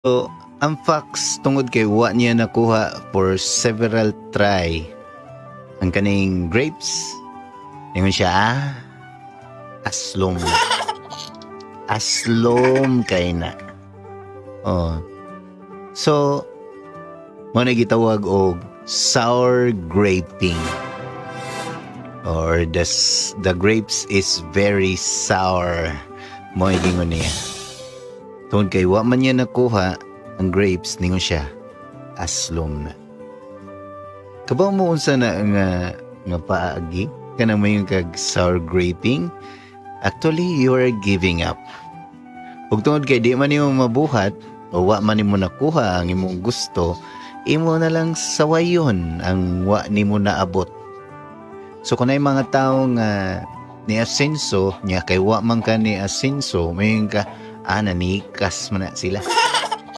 So, ang fox, tungod kay wa niya nakuha for several try ang kaning grapes, ingon siya, "Ah, aslom. Aslom kay na." Oh. So, mao na gitawag og sour graping or the grapes is very sour, mao gingon niya. Tungod kay wa man niya nakuha ang grapes, ningon siya, "Aslom na." Kabaw mo unsa na nga paagi kanang mayon kag sour graping? Actually, you are giving up. Ug tungod kay di man nimo mabuhat o wa man nimo nakuha ang imong gusto, imo na lang sawayon ang wa nimo naabot. So kung naay mga tao nga ni asenso niya, kay wa man ka ni asenso, mayon ka, "Ah, nanikas man na sila."